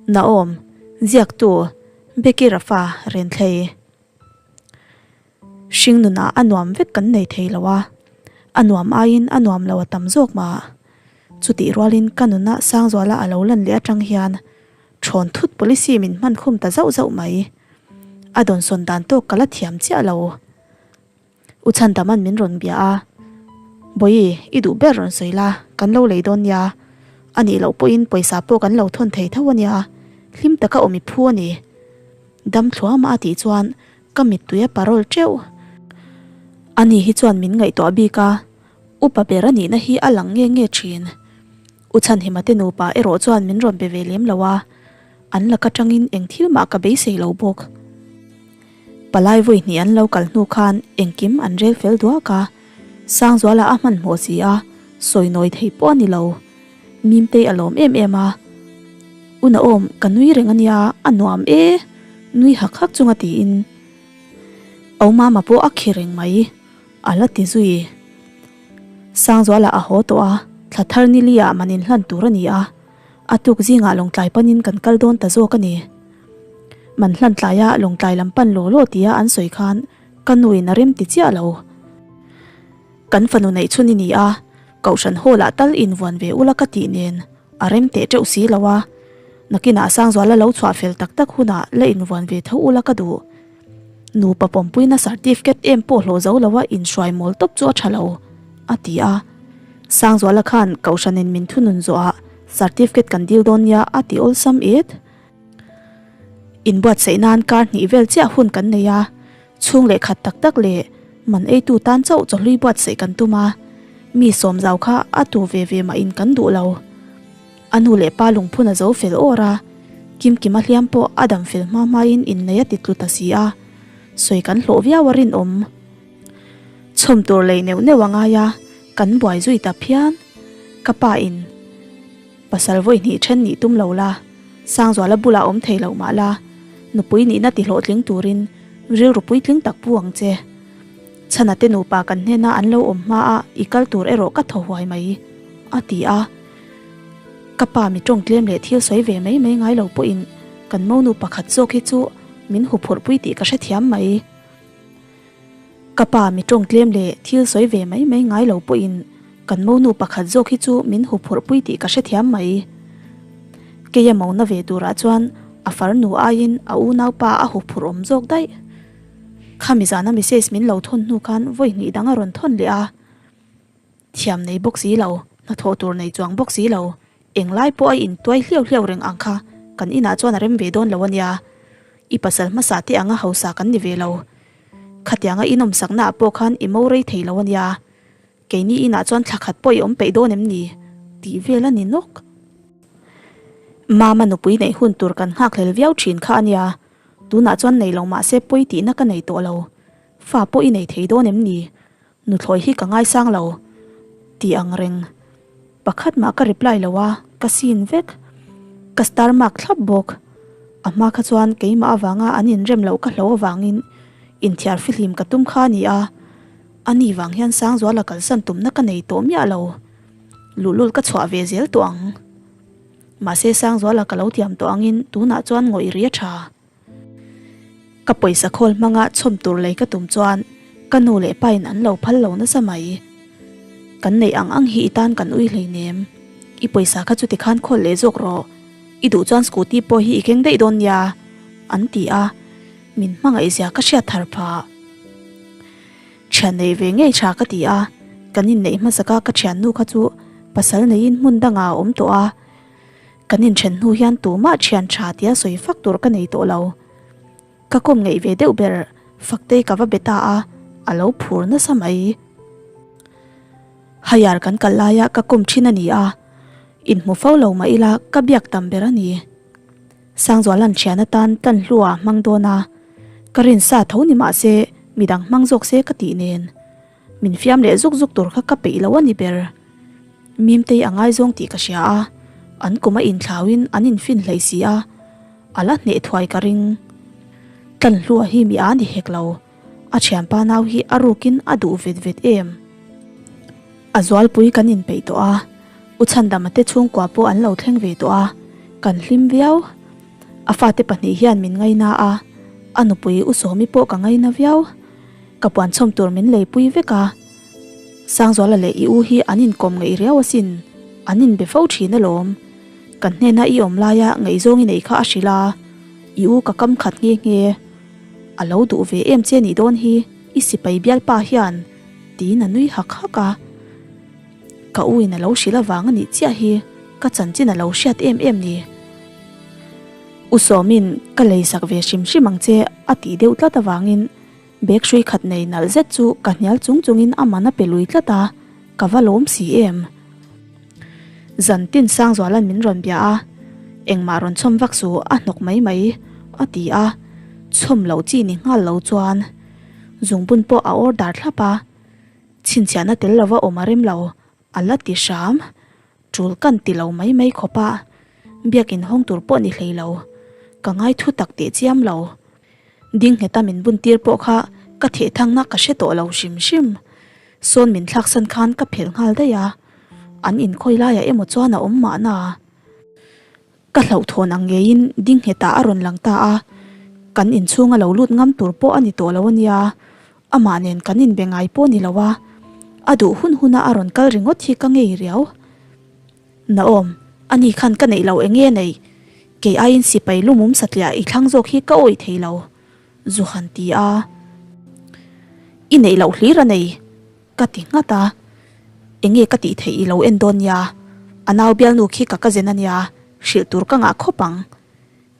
Naom, ziaktu, Becky Rafa, Renthlei. Hringnunah a nuam vek kan nei thei lo a, a nuam aiin a nuam lo a tam zawk mah. Chutih rualin ka nuna Sangzuala a lo lan leh atang hian thawn thut policy min hman khum ta zauh zauh mai. A dawnsawn dan tawk ka la thiam chiah lo. U Chhandaman min rawn bia a, Bawihi, i duh ber rawn sawi la, kan lo lei dawn nia. A nih loh pawhin pawisa pawh kan lo thawn thei tho a nia, hlim taka awm i phu a ni. Dam thluama a tih chuan ka mittui a parol teuh. Ani hi chuan min ngaihtuah bik a, upa ber a nihna hi a lang nge nge thin. U Chhanhima te nupa erawh chuan min rawn be ve lem lo a, an lak atangin eng thil mah ka beisei lo bawk. Palai vawi hnih an lo kal hnu khan engkim an rel fel duak a, Sangzuala a hmanhmawh si a, sawi nawi thei pawh a ni lo. Mimtei a lawm em em a. U Naom, ka nui reng a nia, a nuam e, nui hak hak chunga tiin. Au Mama pawh a khi reng mai, a la ti zui. Sangzuala a haw tawh a, thla thar ni li ah man inhlan tur a ni a, a tuk zingah lawngtlai panin kan kal dawn ta zawk a ni. Man hlan tlaia lawngtlai lam pan law law tia an sawi khan ka nuin a rem ti chiah lo. Kan fanu neih chhun i ni a, Kohhran hall ah tal invuan ve ula ka tih nen a rem teh teuh si lo a, nakinah Sangzuala lo chhuah fel tak tak hunah la invuan ve tho ula ka duh. Nupa pawmpuina certificate em pawh hlawh zo lo a inhruai mawl tawp chu a tha lo, a ti a. Sangzuala khan Kohhranin min thunun zawhah certificate kan dil dawn nia a ti awlsam et. Inbuatsaih nan kar hnih vel chiah hun kan nei a, Chhung leh khat tak tak leh man eitu tan chauh chawhlui buatsaih kan tum a, mi sawm zau kha a tu ve ve mah in kan duh lo. A nu leh pa lungphun a zo fel awr a, Kimkima hliam pawh a dam fel hma hmain innei a ti tlu ta si a, sawi kan hlawh viau a rinawm. Chhawm tur lei neuh neuh a ngai a, kan buai zui ta phian. Ka pa in Pasal vawi hnih then nih tum lo la, Sangzuala bulah awm thei lo mah la, nupui nihna ti hlawhtling turin rilru puitling tak pu ang che. Chhana te nupa kan hnena an lo awm hma a i kal tur erawh ka thaw huai mai, a ti a. Ka pa mi tawng tlem leh thil sawi ve mai mai ngai lo pawhin kan monu pakhat zawk hi chu min huphurhpui tih ka hrethiam mai. Ka pa mi tawng tlem leh thil sawi ve mai mai ngai lo pawhin kan monu pakhat zawk hi chu min huphurhpui tih ka hrethiam mai. Keia mona ve turah chuan a farnu aiin a unaupa a huphurh awm zawk daih. Khami zana message min lo thawn hnu khan vawi hnih dang a rawn thawn leh a. Thiam nei bawk si lo, hnathawh tur nei chuang bawk si lo, englai pawh a intuai hliau hliau reng ang kha kan inah chuan a rem ve dawn lo a nia. I pasal hmasa te anga hausa kan ni ve lo. Khatianga inawmsakna ah pawh khan i mo rei thei lo a nia. Keini inah chuan thla khat pawh i awm peih dawn em ni? tih vel a ni nawk. Mama nupui neih hun tur kan nghakhlel viau thin kha a nia. Tunah chuan nei lo mahse pawi tihna ka nei tawh lo. Fa pawh i nei thei dawn em ni? Nuthlawi hi ka ngaisang lo tih ang reng. Pakhat mah ka reply lo a, ka sin vek. Ka star mark thlap bawk. A hma kha chuan keimah avanga an inrem loh ka hlo avangin inthiar fihlim ka tum kha a ni a. Ani vang hian Sangzuala kalsan tumna ka nei tawh miah lo. Luhlul ka chhuah ve zel tawh ang. Mahse Sangzuala ka lo tiam tawh angin tunah chuan ngawih ri a tha. Ka pawisa khawl hmanga chhawm tur lei ka tum chuan ka nu leh pa in an lo phal lo nasa mai. Kan neih ang ang hi i tan kan ui hleinem. I pawisa kha chuti khan khawl leh zawk rawh. I duh chuan scooty pawh hi i keng daih dawn nia, an ti a, min hmangaihzia ka hriat thar phah. Thian nei ve ngei tha ka ti a, kan inneih hmasaka ka thiannu kha chu pasal neiin hmun dangah a awm tawh a. Kan inthen hnu hian tumah thian tha tia sawi fak tur ka nei tawh lo. Ka kawm ngeih ve deuh ber Faktei ka va be ta a, a lo phur nasa mai. Hayar kan kal laia ka kawm thin a ni a, inhmu fo lo mah ila ka biak tam ber a ni. Sangzuala'n thian atan tan hlua hmang dawn a, ka rinsa tho ni mah se midang hmang zawk se ka tih nen. Min fiam leh zuk zuk tur kha ka peih lo a ni ber. Mimtei a ngaizawng tih ka hria a, an kum a inthlauin an infin hlei si a, a la hneh thuai ka ring. Tlanhlua hi mi a ni hek lo, a thianpa nau hi a rukin a duh vet vet em. A zualpui kan inpeih tawh a, U Chhandama te chhungkua pawh an lo thleng ve tawh a, Kan hlim viau. A fate pahnih hian min ngaina a, a nupui U Sawmi pawh ka ngaina viau. Ka puan chhawm tur min leipui vek a. Sangzuala leh i u hi an inkawm ngeih riau asin, an inbe fo thin alawm. Kan hnena i awm laia ngaihzawng i neih kha a hrilh a, i u ka kam khat nghe nghe. A lo duh ve em che nih dawn hi, i sipai bialpa hian, tiin a nui hak hak a. Ka u in a lo hrilh avang a nih chiah hi ka chanchin a lo hriat em em ni. U Sawmin ka leisak ve hrim hrim ang che a tih deuh tlat avangin bag hrui khat nei nalh zet chu ka hnial chung chungin a man a pe lui tlat a, ka va lawm si em. Zantin Sangzuala'n min rawn bia a, engmah rawn chhawm vak suh a hnawk mai mai a ti a, chhawm loh chi ni nghal lo chuan zungbun pawh a order thlap a. Chhinchhiahna tel lova awm a rem lo, a la ti hram. Tul kan ti lo mai mai khawp a, biakin hawng tur pawh ni hlei lo. Ka ngai thu tak teh chiam lo. Ding ngheta min bun tir pawh kha ka theh thangna ka hre tawh lo hrim hrim. Sawn min thlaksan khan ka phelh nghal daih a, an inkhawi laiah emaw chuan a awm mahna. Ka hlauhthawn ang ngeiin ding nghetah a rawn lang ta a, kan inchhunga lo lut ngam tur pawh a ni tawh lo a nia, amah nen kan inbe ngai pawh ni lo a, a duh hun huna a rawn kal ringawt hi ka ngei riau. Naawm, ani khan ka neih lo eng nge nei? Kei aiin sipai lumum satliah i thlang zawk hi ka awih thei lo, zu han ti a. I neih loh hlir a nei. Ka ti nghat a, enge ka tih theih i lo en dawn nia, a nau bialnu khi ka cousin a nia, hrilh tur ka ngah khawp ang.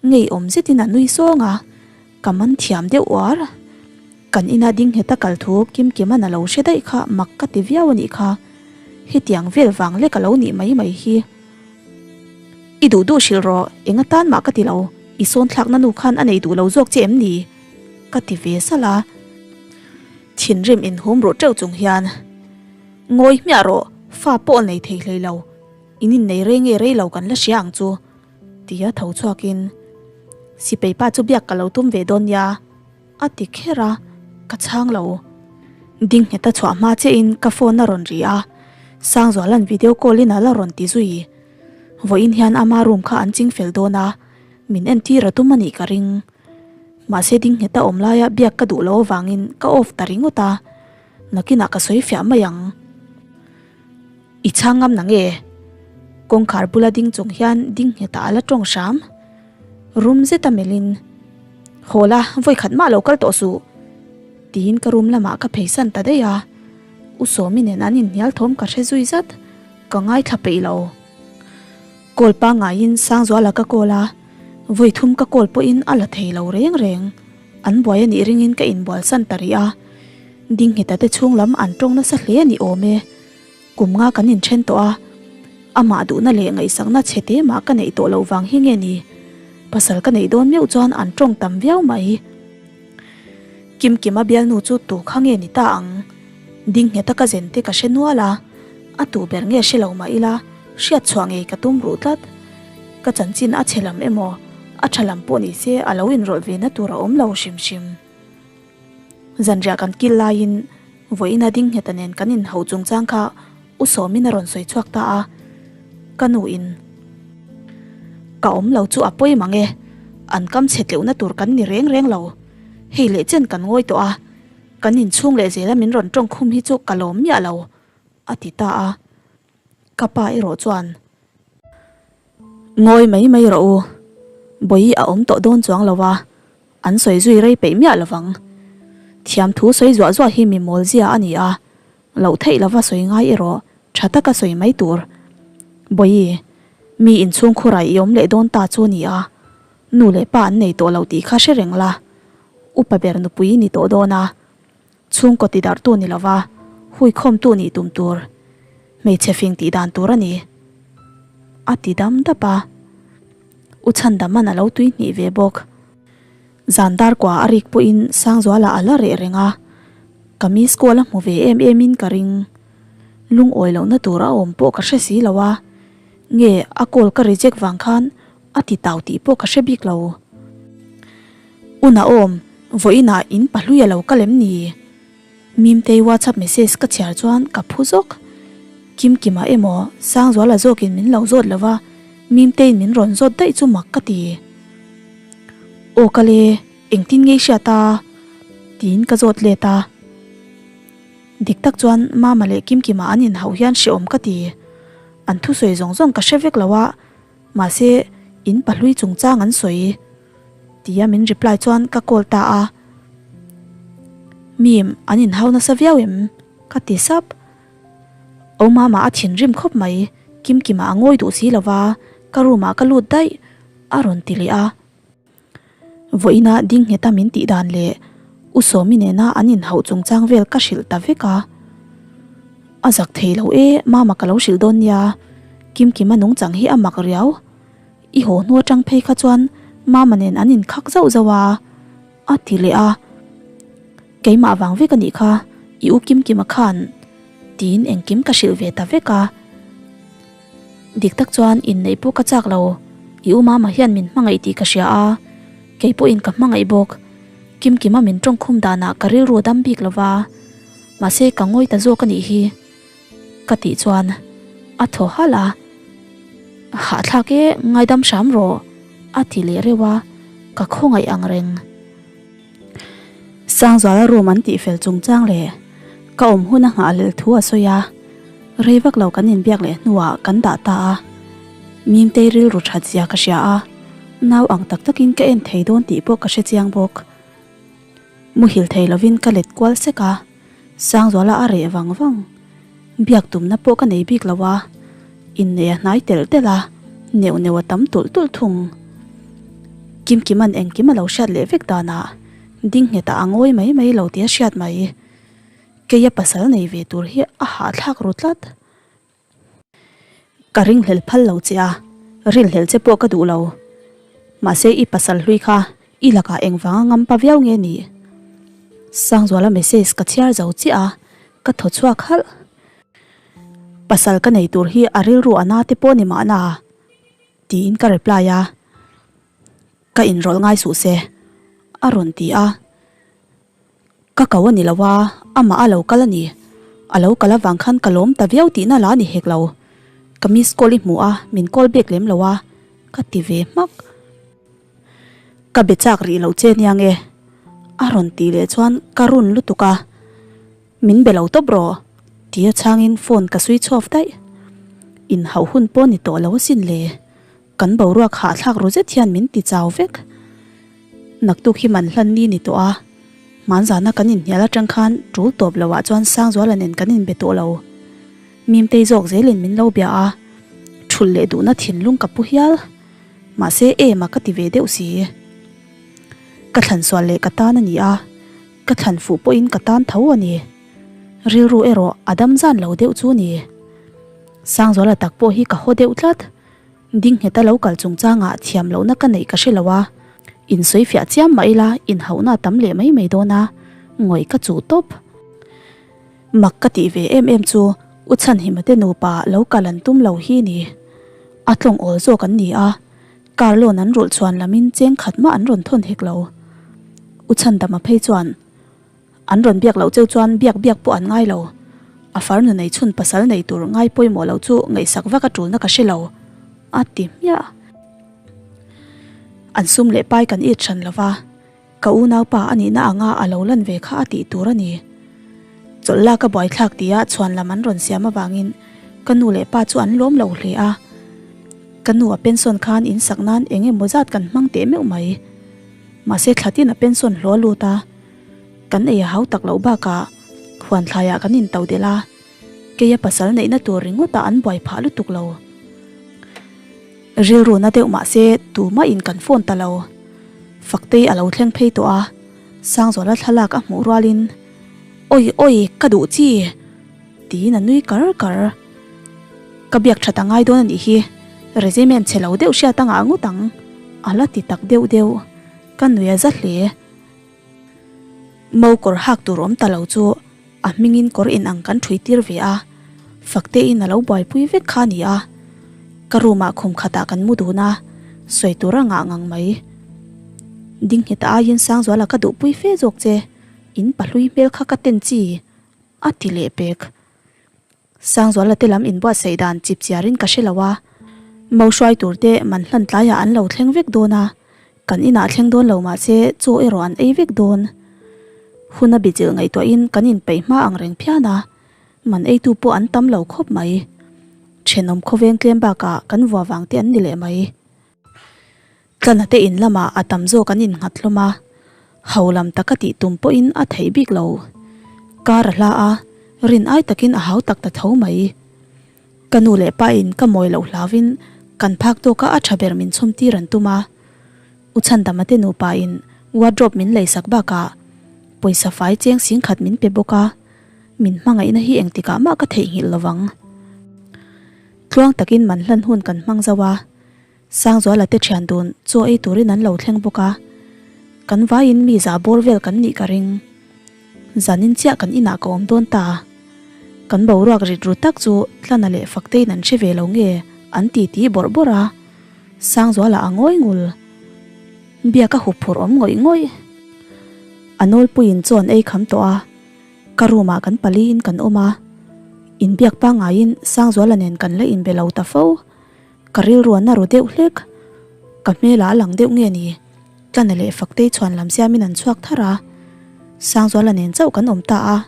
Ngeiawm zetin a nui sawng a, ka man thiam deuh uar. Kan ina ding nghet a kal thu Kimkima'n a lo hre daih kha mak ka ti viau a nih kha, hetiang vel vang lek a lo nih mai mai hi. I duh duh hrilh rawh, eng atan mah ka ti lo, i sawn thlakna nu khan a nei duh lo zawk che em ni? Ka ti ve salh a. Thinrim inhum ruh teuh chung hian, Ngawi hmiah rawh, fa pawh nei thei hlei lo, in innei rei nge rei lo kan la hria ang chu, tia tho chhuakin, Sipei pa chu biak ka lo tum ve dawn nia, a ti kher a, ka chhang lo. Ding ngheta chhuah hma chiahin ka phone a rawn ri a, Sangzuala'n video call in a la rawn ti zui. Vawiin hian ama room kha an ching fel dawn a, min entir a tum a nih ka ring. Mahse ding nghet a awm laia biak ka duh loh avangin ka off ta ringawt a, nakinah ka sawi fiah mai ang. I chhang ngam na nge? Kawngkhar bula ding chung hian ding nghetah a la tawng hram. Rum zeta melhin, Haw la, vawi khat mah lo kal tawh suh! Tiin ka room lamah ka pheisan ta daih a, U Sawmi nen an inhnial thawm ka hre zui zat, ka ngaithla peih lo. Call pangaiin Sangzuala ka call a, vawi thum ka call pawhin a la thei lo reng reng. An buai a nih ringin ka inbualsan ta rih a, Dingheta te chhung lam an tawng nasa hle a ni awm e. Kum nga kan inthen tawh a, amah duhna leh ngaihsakna chhe te mah ka neih tawh loh vang hi nge ni? Pasal ka neih dawn meuh chuan an tawng tam viau mai. Kimkima bialnu chu tu kha nge ni ta ang? Dingheta ka zen te ka hre nual a, a tu ber nge hre lo mah ila hriat chhuah ngei ka tum ruh tlat. Ka chanchin a chhe lam emaw a tha lam pawh ni se a lo inrawlh ve na tur a awm lo hrim hrim. Zanriah kan kil laiin vawiina Dingheta nen kan inhauh chungchang kha U Sawmin a rawn sawi chhuak ta a, ka nu in ka awm lo chu a pawi mang e, an kam chhe tleuhna tur kan ni reng reng lo, hei leh chen kan ngawi tawh a. Kan inchhung leh zela min rawn tawng khum hi chu ka lawm miah lo, a ti ta a. Ka pa erawh chuan, Ngawi mai mai rawh u, Bawihi a awm tawh dawn chuang lo a, an sawi zui rei peih miah lo vang. Thiam thu sawi zuah zuah hi mi mawl zia a ni a, loh theih lova sawi ngai erawh tha taka sawi mai tur. Bawihi, mi inchhung khurai i awm leh dawn ta chu a ni a, nu leh pa an nei tawh lo tih kha hre reng la. Upa ber nupui ni tawh dawn a, chhungkaw ti darhtu ni lova huikhawmtu nih tum tur hmeichhe fing tih dan tur a ni, a ti dam dap a. U Chhandaman a lo tui hnih ve bawk. Zan dar kua a rik pawhin Sangzuala a la reh reng a, ka miss call a hmu ve em em in ka ring. Lungawi lohna tur a awm pawh ka hre si lo a, nge a call ka reject vang khan A ti tau tih pawh ka hre bik lo. U Naom, vawiinah in pahlui a lo kal em ni? Mimtei WhatsApp message ka chhiar chuan ka phu zawk. Kimkima emaw Sangzuala zawkin min lo zawt lo va, Mimtei'n min rawn zawt daih chu mak ka ti. Aw ka le, engtin nge i hriat a? tiin ka zawt let a. Dik tak chuan Mama leh Kimkima an inhauh hian hrehawm ka ti. An thusawi zawng zawng ka hre vek lo a, mahse in pahlui chungchang an sawi tia min reply chuan ka call ta a. Mim, an inhau nasa viau em? ka ti sap. Aw mama a thinrim khawp mai, Kimkima a ngawi duh si lo va, ka room ah ka lut daih a rawn ti leh a. Vawiina ding ngheta min tih dan leh U Sawmi nena an inhauh chungchang vel ka hrilh ta vek a. A zak thei lo e, mama ka lo hrilh dawn nia, Kimkima nungchang hi a mak riau. I haw hnu atang phei kha chuan mama nen an inkhak zauh zauh a. A ti leh a, Keimah vang vek a nih kha, i u Kimkima khan tiin engkim ka hrilh ve ta vek a. Dik tak chuan inneih pawh ka chak lo, i u Mama hian min hmangaih tih ka hria a, kei pawhin ka hmangaih bawk. Kimkima min tawngkhum danah ka rilru a dam bik lo va, mahse ka ngawi ta zawk a nih hi ka tih chuan a thaw halh a. Hahthlak e, ngaidam hram rawh a ti leh reuh a, ka khawngaih ang reng. Sangzuala room an tihfel chungchang leh ka awm hun a nghahhlelh thu a sawi a, rei vak lo kan inbiak leh hnuah kan dah ta a. Mimtei rilru that zia ka hria a, nau ang tak takin ka en thei dawn tih pawh ka hre chiang bawk. Muhil thei lovin ka let kual sek a. Sangzuala a reh vang vang. Biak tumna pawh ka nei bik lo a, inneih a hnai telh telh a, neuh neuh a tam tulh tulh thung. Kimkima'n engkim a lo hriat leh vek danah ding nghetah a ngawi mai mai lo tih a hriat mai. Keia pasal nei ve tur hi a hahthlak ru tlat. Ka ringhlel phal lo che a, rinhlel che pawh ka duh lo. Mahse i pasal hlui kha i lakah engvanga ngampa viau nge ni? Sangzuala message ka chhiar zo chiah a, ka thaw chhuak halh. Pasal ka nei tur hi a rilru a na te pawh ni mahna? Tiin ka reply a. Ka inrawlh ngai suh se, a rawn ti a. Ka ko a ni lo a, amah a lo kal a ni. A lo kal avang khan ka lawm ta viau tihna la a ni hek lo. Ka miss call i hmu a, min call back lem lo a, ka ti ve hmak. Ka be chak rih loh che nia nge? A rawn tih leh chuan ka run lutuk a. Min be lo tawp rawh, tia chhangin phone ka switch off daih. Inhauh hun pawh ni tawh lo asin le. Kan boruak hahthlak ru zet hian min ti chau vek. Naktuk hi man hlan ni ni tawh a, hmanzana kan inhnial atang khan tul tawp lo ah chuan Sangzuala nen kan inbe tawh lo. Mimtei zawk zelin min lo bia a, thulh leh duhna thinlung ka pu hial. Mahse em a ka ti ve deuh si. Ka thlan sual leh ka tan a ni a, ka thlan fuh pawhin ka tan tho a ni. Rilru erawh a dam zan lo deuh chu ni. Sangzuala tak pawh hi ka haw deuh tlat. Ding ngheta lo kal chungchangah thiam lohna ka neih ka hre lo a, insawi fiah chiam mah ila inhauhna a tam leh mai mai dawn a, ngawih ka chuh tawp. Mak ka tih ve em em chu U Chhanhima te nupa lo kal an tum lo hi ni. A tlawng awl zawk an ni a, car loan an rulh chhuan lamin cheng khat mah an rawn thawn hek lo. U Chhandama phei chuan. An rawn biak loh cheu chuan biak biak pawh an ngai lo. A farnu nei chhun pasal nei tur ngai pawimawh lo chu ngaihsak vak a tulna ka hre lo, a ti hmiah. An sum leh pai kan it hran lo va, ka unaupa a nihna anga a lo lan ve kha a tih tur a ni. Chawlh lak a buaithlak tia chhuan lam an rawn siam avangin ka nu leh pa chu an lawm lo hle a. Ka nu a pension khan insak nan eng emaw zat kan hmang teh meuh mai. Mahse thla tin a pension hlawh a lut a. Kan ei a hau tak loh bakah huan thlaiah kan in to delh a, keia pasal neihna tur ringawtah an buai phah lutuk lo. Rilru na deuh mah se tumah in kan phone ta lo. Faktei a lo thleng phei tawh a, Sangzuala thlalak a hmuh rualin Awi awi ka duh chi! tiin a nui kar kar. Ka biak that a ngai dawn a nih hi, resume chhe lo deuh hriat a ngah ngawt ang a la ti tak deuh deuh. Ka nui a za hle. Mo kawr hak tur awm ta lo chu a hmingin kawr in ang kan ṭhui tir ve a, Faktein a lo buaipui vek kha a ni a. Ka room ah khum khatah kan mu dun a, sawi tur a ngah ngang mai. Dingheta aiin Sangzuala ka duhpui fe zawk che, in pahlui hmel kha ka ten chi, a ti leh pek. Sangzuala te lam inbuatsaih dan chip chiarin ka hre lo a. Mo hruai tur te man hlan tlaiah an lo thleng vek dawn a, kan inah thleng dawn lo mahse chaw erawh an ei vek dawn. Hun a bichilh ngaihtuahin kan inpeih hma ang reng phian a, man eitu pawh an tam lo khawp mai. Thenawm khawveng tlem bakah kan vua vang te an ni leh mai. Tlana te in lamah a tam zawk an innghat hlawm a, ho lam taka tih tum pawhin a theih bik lo. Kar a hla a, rin ai takin a hau tak ta tho mai. Ka nu leh pa in ka mawi loh hlauvin kan phak tawka a tha ber min chhum tir an tum a. U Chhandama te nupa in wardrobe min lei sak bakah pawisa fai cheng singkhat min pe bawk a, min hmangaihna hi engtikah mah ka theihnghilh lovang. Tluang takin man hlan hun kan hmang zo a. Sangzuala te thian dun chaw ei turin an lo thleng bawk a, kan vaiin mi zah bawr vel kan nih ka ring. Zanin chiah kan inah ka awm dawn ta. Kan boruak rit ru tak chu Tlana leh Faktein an hre ve lo nge an ti ti bawrh bawrh a, Sangzuala a ngawi ngul. Biak a hup phurh awm ngawih ngawih. A nawlpuiin chaw an ei kham tawh a, ka room ah kan paliin kan awm a, inbiak pangaiin Sangzuala nen kan la inbe lo ta fo. Ka rilru a na ru deuh hlek. Ka hmelah a lang deuh nge ni? Tlana leh Faktei chhuan lam siamin an chhuak thar a. Sangzuala nen chauh kan awm ta a,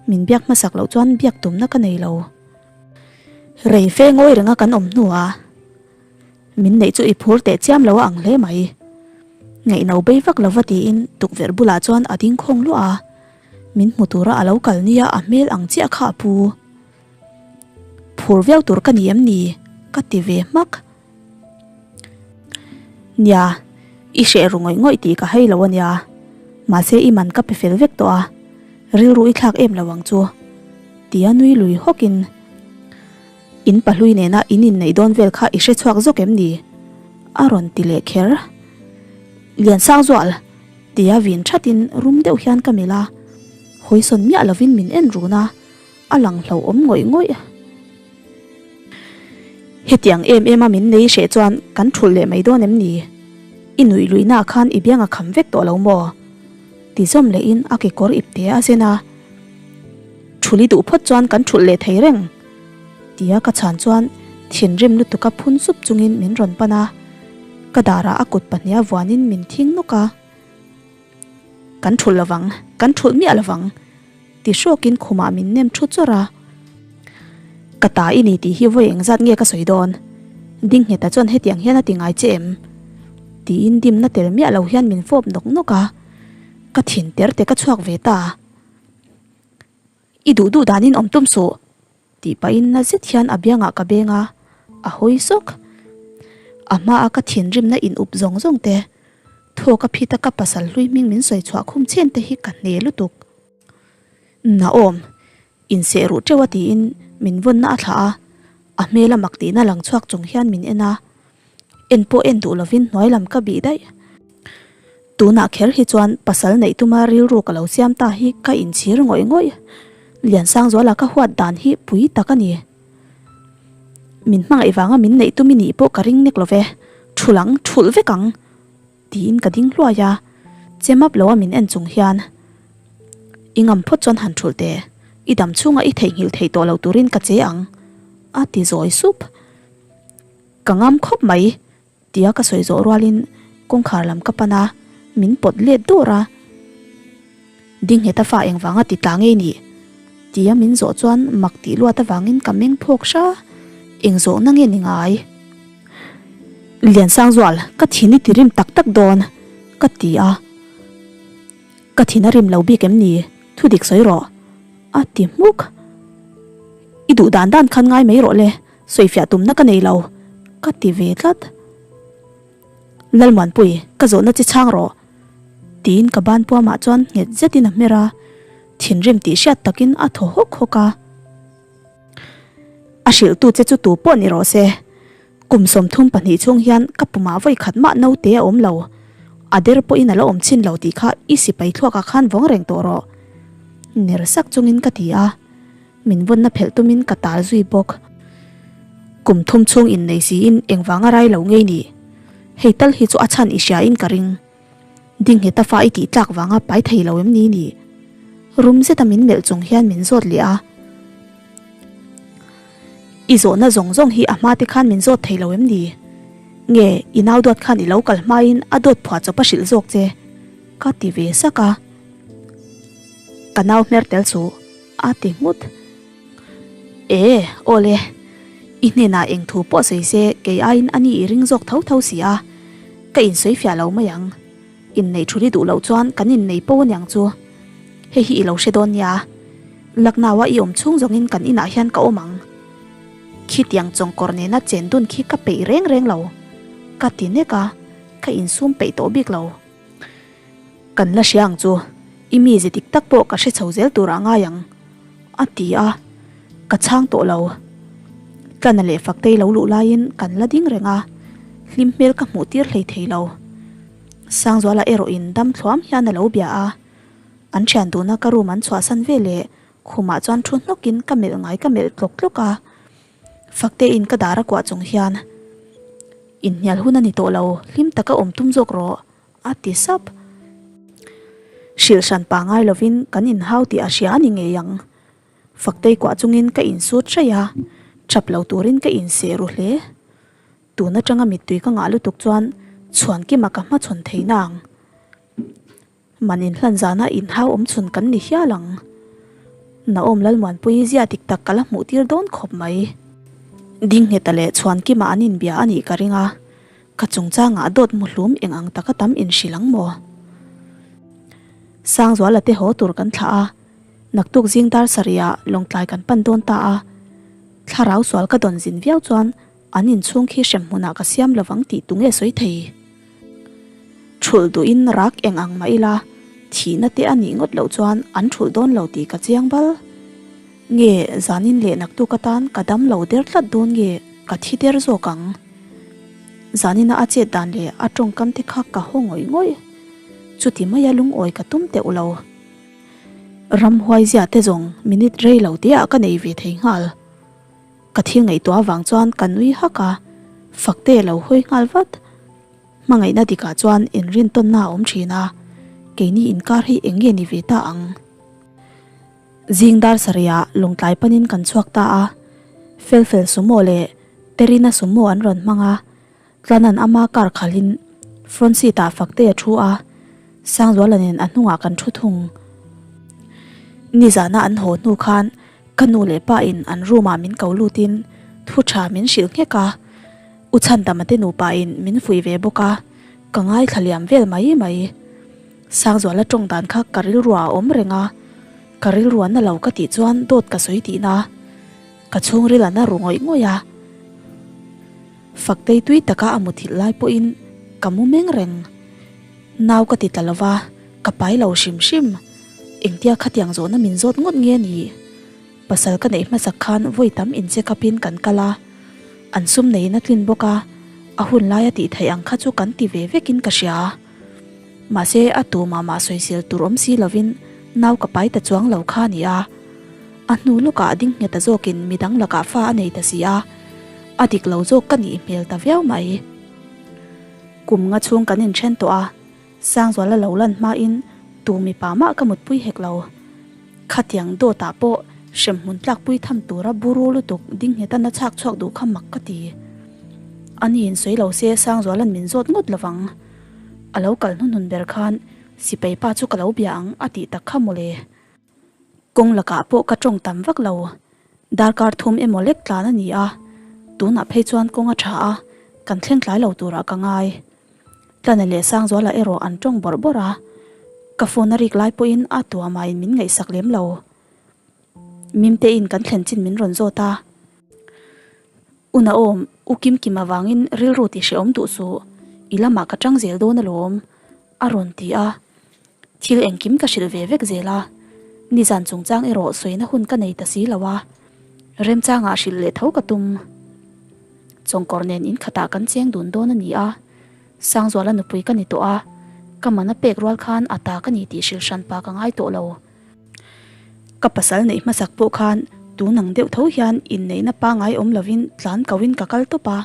min biak hmasak loh chuan biak tumna ka nei lo. Rei fe ngawi renga kan awm hnuah min neih chu i phur teh chiam lo a ang hle mai. Ngaihno bei vak lova tiin tukverh bulah chuan a ding khawng luah a, min hmu tura a lo kal nia a hmel ang chiah kha a pu. Phur viau tur ka ni em ni? Ka ti ve hmak. Nia, i hreh ru ngawih ngawih tih ka hei lo a nia. Mahse i man ka pe fel vek tawh a, rilru i thlak em lo ang chu. Tia nui lui hawkin, In pahlui nena in inneih dawn vel kha i hre chhuak zawk em ni? A rawn ti leh kher. Liansangzual! Tia vin thatin rum deuh hian ka melh a, hawisawn miah lovin min en run a. A lang hlauhawm ngawih ngawih. Hetiang em em a min nei hreh chuan kan thulh leh mai dawn em ni? I nuih luihna khan i biang a kham vek tawh lo maw? Ti zawm lehin a kekawr ip te a zen a. Thulh i duh phawt chuan kan thulh leh thei reng. Tia ka chhan chuan thinrim lutuka phun sup chungin min rawn pan a. Ka darah a kut pahniha vuanin min thing nawk a. Kan thulh lovang, kan thulh miah lovang. Ti hrawkin khumah min nem thu chawrh a. Ka ta i ni tih hi vawi engzat nge ka sawi dawn? Dingngheta chuan hetiang hian a ti ngai che em? Tiin dimna tel miah lo hian min fawp nawk nawk a. Ka thin ter te ka chhuak ve ta. I duh duh danin awm tum suh. Tih pahin na zet hian a biangah ka beng a, a hawi sawk. A hmaa ka thinrimna in up zawng zawng te, thawk a phit a ka pasal hlui hming min sawi chhuah khum chhen te hi ka hne lutuk. Naawm, inseh ruh teuh a tiin min vawnna a thlah a, a hmel a mak tihna lang chhuak chung hian min en a. En pawh en duh lovin hnuai lam ka bih daih. Tunah kher hi chuan pasal neih tuma rilru ka lo siam ta hi ka inchhir ngawih ngawih. Liansangzuala ka huat dan hi pui tak a ni. Min hmangaih vanga min neih tum i nih pawh ka ring nek lo ve, thulh ang, thulh vek ang! Tiin ka ding hluai a, che map loa min en chung hian, I ngam phawt chuan han thulh teh, i dam chhunga i theihnghilh theih tawh lo turin ka che ang, a ti zawi sup. Ka ngam khawp mai, tia ka sawi zawh rualin kawngkhar lam ka pan a, min pawt let dawr a. Dingheta fa engvanga ti tla ngei nih? tia min zawh chuan mak tih luat avangin ka meng phawk hra, eng zawhna nge ni ngai? Liansangzual, ka thin i ti rim tak tak dawn, ka ti a. Ka thin a rim lo bik em ni? Thudik sawi rawh, a ti hmuk. I duh dan dan khan ngai mai rawh le. Sawifiah tumna ka nei lo, ka ti ve tlat. Lalmuanpui, ka zawhna chi chhang rawh, tiin ka ban puamah chuan nghet zetin a hmer a, thinrim tih hriat takin a thaw hawk hawk a. A hrilhtu che chu tu pawh ni rawh se, kum 32 chhung hian ka pumah vawi khat mah naute a awm lo, a der pawhin a la awm chhin lo tih kha i sipai thluakah khan vawng reng tawh rawh, ner sak chungin ka ti a. Min vawnna phelh tumin ka tal zui bawk. Kum thum chhung innei siin engvanga rai lo ngei ni? Hei tal hi chu a chhan i hria in ka ring. Dingheta fa i tih tlak vanga pai thei lo em ni ni? Rum zeta min melh chung hian min zawt leh a. I zawhna zawng zawng hi a hma te khan min zawt thei lo em ni? Nge i nau dawt khan i lo kal hmain a dawt phuah chawp a hrilh zawk che? Ka ti ve sak a. Ka nau hmer tel chu a ti nghut. E, awle, i hnenah eng thu pawh sawi se kei aiin a ni i ring zawk tho tho si a, ka insawi fiah lo mai ang. Inneih thul i duh loh chuan kan innei po aniang chu. Hei hi i lo hre dawn nia. Lucknow-a i awm chhung zawngin kan inah hian ka awm ang. Khitiang chawngkawr nena chen dun khi ka peih reng reng lo. Ka ti nek a, ka insum peih tawh bik lo. Kan la hria ang chu, i mize dik tak pawh ka hre chho zel turah ngai ang, a ti a, ka chhang tawh lo. Tlana leh Faktei lo luh laiin kan la ding reng a, hlim hmel ka hmuh tir hlei thei lo. Sangzuala erawhin dam thluam hian a lo bia a, an thian duhna ka room an chhuahsan ve leh khumah chuan thu hnawkin ka melh ngai ka melh tlawk tlawk a. Fakteiin ka dar a kuah chung hian, Inhnial hun a ni tawh lo, hlim taka awm tum zawk rawh, a ti sap. Hrilh hran pa ngai lovin kan inhau tih a hria a ni ngei ang. Faktei kuah chungin ka insut hraih a, chap lo turin ka inseh ru hle. Tun atanga mittui ka ngah lutuk chuan chhuankima ka hmachhawn thei nang. Man inhlan zana inhau awm chhun kan ni hial ang. Naom Lalmuanpuii zia dik tak ka la hmuh tir dawn khawp mai. Dingngheta leh Chhuankima an inbia a nih ka ring a, ka chungchangah dawt muhlum eng ang taka tam inhrilh ang maw? Sangzuala te haw tur kan thlah a, naktuk zing dar sarihah Lawngtlai kan pan dawn ta a, thlarau sual ka dawn zin viau chuan An inchhung khi hrem hmunah ka siam lovang tih tu nge sawi thei? Thulh duhin rak eng ang mah ila, thihna te a nih ngawt loh chuan an thulh dawn lo tih ka chiang bal. Nge zanin leh naktuk atan ka dam lo der tlat dawn nge ka thi der zawk ang? Zanina a chet dan leh a tawngkam te kha ka haw ngawih ngawih. Chuti maia lungawi ka tum teuh lo. Ramhuai zia te zawng minute rei lo teah ka nei ve thei nghal. Ka thil ngaihtuah avang chuan ka nui hak a, Fakte a lo hawi nghal vat. Hmangaihna dikah chuan inrintawnna a awm thin a, keini inkar hi eng nge ni ve ta ang? Zing dar sarihah Lawngtlai panin kan chhuak ta a, Felfel Sumo leh Terina Sumo an rawn hmang a, Tlanan ama car khalhin front seat ah Faktei a thu a, Sangzuala nen a hnungah kan thu thung. Nizana an haw hnu khan ka nu leh pa in an room ah min ko lutin thu tha min hrilh nghek a, U Chhandama te nupa in min fuih ve bawk a, ka ngaithla liam vel mai mai. Sangzuala tawng dan kha ka rilruah a awm reng a, ka rilruah na lo ka tih chuan dawt ka sawi tihna. Ka chhungril a na ru ngawih ngawih a. Faktei tui taka a muthilh lai pawhin ka mu meng reng. Nau ka ti tla lo va, ka pai lo hrim hrim. Engtia khatiang zawhna min zawt ngawt nge ni? Pasal ka neih hmasak khan vawi tam in check up in kan kal a, an sum neiin a tlin bawk a, a hun laia tih theih ang kha chu kan ti ve vekin ka hria. Mahse a tu mah mah sawisel tur awm si lovin nau ka pai ta chuang lo kha a ni a. A hnu lawkah a ding nghet ta zawkin midang lakah fa a nei ta si a, a dik lo zawk ka nih hmel ta viau mai. Kum nga chhung kan inthen tawh a, Sangzuala lo lan hmain tu mipa mah ka mutpui hek lo. Khatiang dawtah pawh hremhmun tlakpui tham tura buru lutuk ding ngheta na chhak chhuak duh kha mak ka ti. Ani insawi lo se Sangzuala'n min zawt ngawt lovang. A lo kal hnuhnun ber khan sipai pa chu ka lo bia ang a tih tak kha mawle. Kawng lakah pawh ka tawng tam vak lo. Darkar thum emaw lek tlan a ni a, tunah phei chuan kawng a tha a, kan thleng tlai lo turah ka ngai. Tlana leh Sangzuala erawh an tawng bawrh bawrh a, ka phone a rik lai pawhin a tuamain min ngaihsak lem lo. Mimtein kan thlen chin min rawn zawt a. U Naom, U Kimkim avangin rilru tih hrehawm duh suh, i lamah ka tang zel dawn alawm, a rawn ti a. Thil engkim ka hrilh ve vek zel a, nizan chungchang erawh sawina hun ka nei ta si lo a, remchangah hrilh leh tho ka tum. Chawngkawr nen in khatah kan cheng dun dawn a ni a, Sangzuala nupui ka ni tawh a, ka man a pek rual khan a ta ka ni tih hrilh hranpa ka ngai tawh lo. Ka pasal neih hmasak pawh khan tun ang deuh tho hian inneihna pangai awm lovin tlan ko in ka kal tawp a,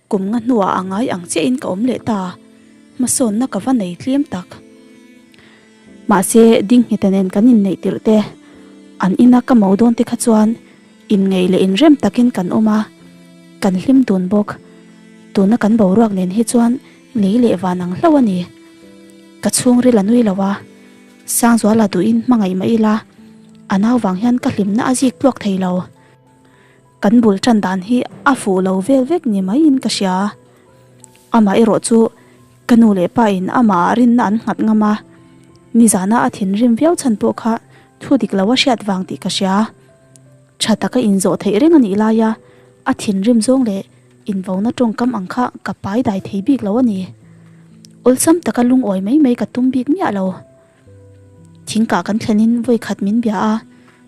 kum nga hnuah a ngai ang chiahin ka awm leh ta, hmasawnna ka va nei tlem tak. Mahse Dingheta nen kan inneih tirh te, an ina ka mo dawn te kha chuan. Inngeih leh inrem takin kan awm a, kan hlim dun bawk. Tuna kan boruak nen hi chuan lei leh van ang hlauh a ni. Ka chhungril a nui lo a, Sangzuala duhin hmangaih mah ila, a nau vang hian ka hlimna a zik tluak thei lo. Kan bul tan dan hi a fuh lo vel vek ni maiin ka hria. Amah erawh chu ka nu leh pa in amah ah rinna an nghat ngam a, nizana a thinrim viau chhan pawh kha thu dik lo a hriat vang tih ka hria. Tha taka inzawh theih reng a nih laia a thinrim zawng leh invona tawngkam ang kha ka pai dai thei bik lo a ni. Awlsam taka lungawi mai mai ka tum bik miah lo. Thingkah kan thlenin vawi khat min bia a,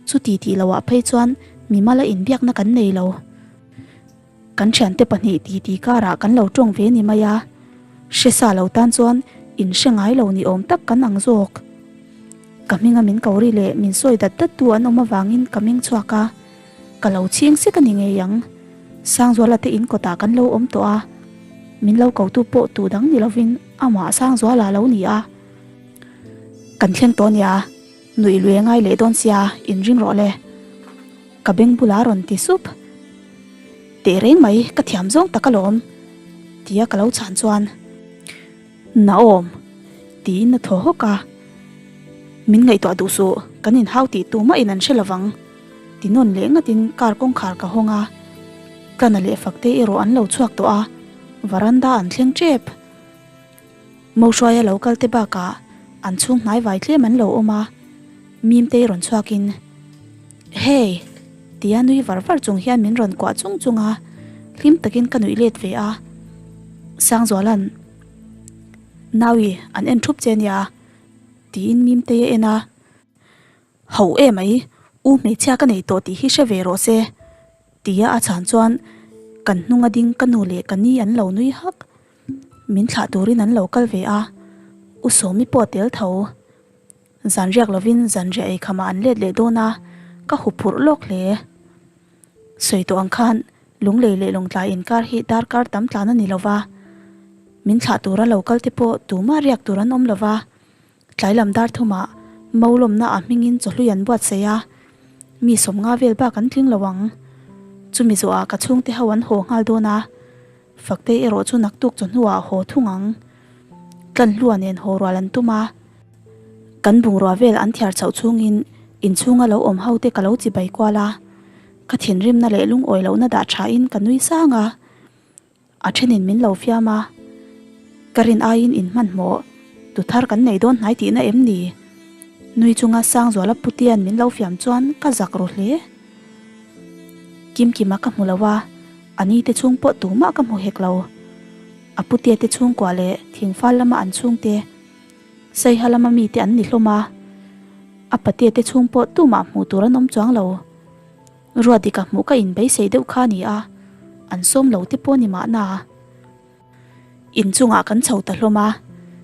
chuti tih loah phei chuan mimala inbiakna kan nei lo. Kan thiante pahnih titi karah kan lo tawng ve ni mai a, hre sa lo tan chuan in hre ngai lo ni awm tak kan ang zawk. Ka hminga min ko ri leh min sawi dat dat tu an awm avangin ka meng chhuak a, ka lo chhing sek a ni ngei ang. Sangzuala te in kawtah kan lo awm tawh a, min lo kotu pawh tu dang ni lovin amah Sangzuala a lo ni a. Kan thleng tawh nia, nuih lui a ngai leh dawn sia, inring rawh le. Ka beng bulah a rawn ti sup. Teh reng mai, ka thiam zawng tak alawm, tia ka lo chhan chuan, Naawm, tiin a thaw hawk a. Min ngaihtuah duh suh, kan inhau tih tumah in an hre lovang, ti nawn leh ngatin car kawngkhar ka hawng a. Tlana leh Fakte erawh an lo chhuak tawh a, varanda an thleng tep. Mohruaia lo kal te bakah an chhung hnai vai tlem an lo awm a, Mimtei rawn chhuakin, Hey! tia nui var var chung hian min rawn kuah chung chung a, hlim takin ka nuih let ve a. Sangzuala'n, Naui, an en thup che nia, tiin Mimtei a en a. Ho e mai, u hmeichhia ka nei tawh tih hi hre ve rawh se, tia a chhan chuan kan hnunga ding ka nu leh ka ni an lo nui hak. Min thlah turin an lo kal ve a, U Sawmi pawh a tel tho. Zan riak lovin zanriah ei khamah an let leh dawn a, ka huphurh lawk hle. Sawi tawh ang khan Lunglei leh Lawngtlai inkar hi darkar tam tlan a ni lo va, min thlah tura lo kal te pawh tumah riak tur an awm lo va, Tlai lam dar thumah Maulawmna a hmingin chawhlui an buatsaih a, mi 50 vel bak an tling lo ang. Chumi zawhah ka chhungte ho an haw nghal dawn a, Faktei erawh chu naktuk chawhnuah a haw thung ang. Tlanhlua nen haw rual an tum a, kan bungrua vel an thiar chhoh chhungin inchhunga lo awm ho te ka lo chibai kual a, ka thinrimna leh lungawi lohna dah thain ka nui sang a. A thenin min lo fiam a, ka rin aiin in hmanhmawh tu thar kan nei dawn hnai tihna em ni? Nui chunga Sangzuala Putian min lo fiam chuan ka zak ru hle. Kimkima ka hmu lo a, a ni te chhung pawh tumah ka hmu hek lo. A Putia te chhungkua leh thingfal lama an chhungte, Saiha lama mite an ni hlawm a, a Patea te chhung pawh tumah hmuh tur an awm chuang lo. Ruatdika hmuh ka inbeisei deuh kha a ni a, an sawm lo te pawh a ni mahna. Inchungah kan chho ta hlawm a,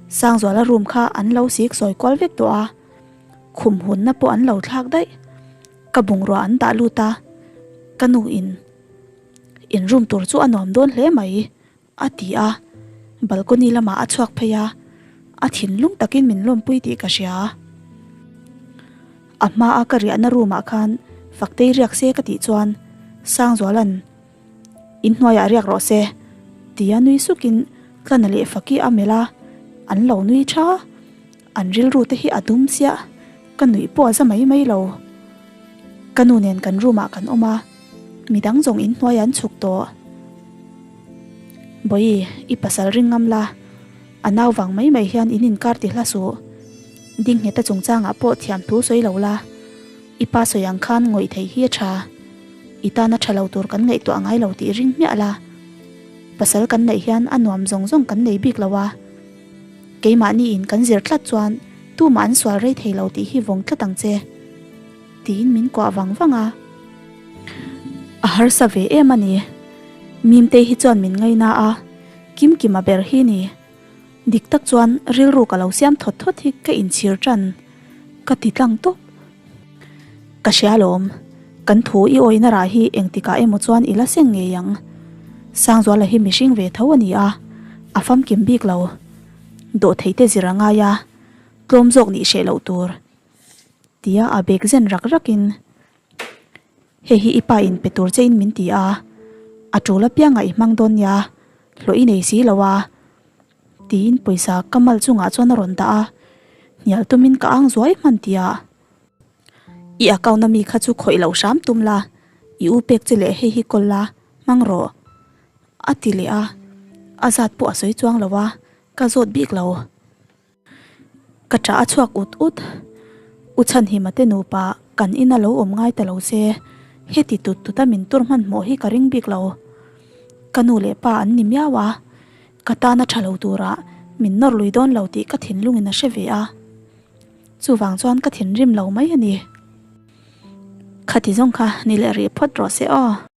Sangzuala room kha an lo sik sawi kual vek tawh a, khum hunna pawh an lo thlak daih. Ka bungrua an dah lut a, ka nu in in room tur chu a nuam dawn hle mai. A ti a, balcony lamah a chhuak phei a, a thinlung takin min lawmpui tih ka hria. A hmaa ka riahna room ah khan Faktei riak se ka tih chuan Sangzuala'n Inhnuaiah riak rawh se tia nui sukin Tlana leh Faki a melh a, an lo nui tha. An rilru te hi a dum chiah, ka nuih pawh a za mai mai lo. Ka nu nen kan room ah kan awm a. Midang zawng in hnuai an chhuk tawh. Bawi, i pasal ring ngam la, a nau vang mai mai hian in inkar ti hla suh. Dingngheta chungchangah pawh thiam thu sawi lo la, i pa sawi ang khan ngawih theih hi a tha. I tana tha lo tur kan ngaihtuah ngai lo tih ring hmiah la. Pasal kan neih hian a nuam zawng zawng kan nei bik lo a. Keimahni in kan zir tlat chuan tumah an sual rei thei lo tih hi vawng tlat ang che. Tiin min kuah vang vang a. A harsa ve em a ni. Mimtei hi chuan min ngaina a, Kimkima ber hi ni. Dik tak chuan rilru ka lo siam thawt thawt hi ka inchhir tan. Ka ti tlang tawp. Ka hria alawm, kan thu i awihna rah hi engtikah emaw chuan i la seng ngei ang. Sangzuala hi mihring ve tho a ni a, a famkim bik lo. Dawhtheih te zir a ngai a, tlawm zawk nih hreh loh tur. Tia a bag zen rak rakin. Hei hi i pa in pe tur che in min ti a, a tul apiangah i hmang dawn nia, hlawh i nei si lo a. Tiin pawisa ka mal chungah chuan a rawn dah a, hnial tumin ka ang zuai hman tia. I account a mi kha chu khawih loh hram tum la, i u pek che leh hei hi kawl la, hmang rawh. A ti leh a, a zat pawh a sawi chuang lo a, ka zawt bik lo. Ka ṭah a chhuak ut ut. U Chhanhima te nupa kan ina lo awm ngai ta lo se, heti tut tuta min tur hmanhmawh hi ka ring bik lo. Ka nu leh pa an ni miau a, ka tana ṭha lo turah min nawr lui dawn lo tih ka thinlungin a hre ve a. Chuvang chuan ka thinrim lo mai a ni. Khati zawng kha ni leh rih phawt rawh se aw.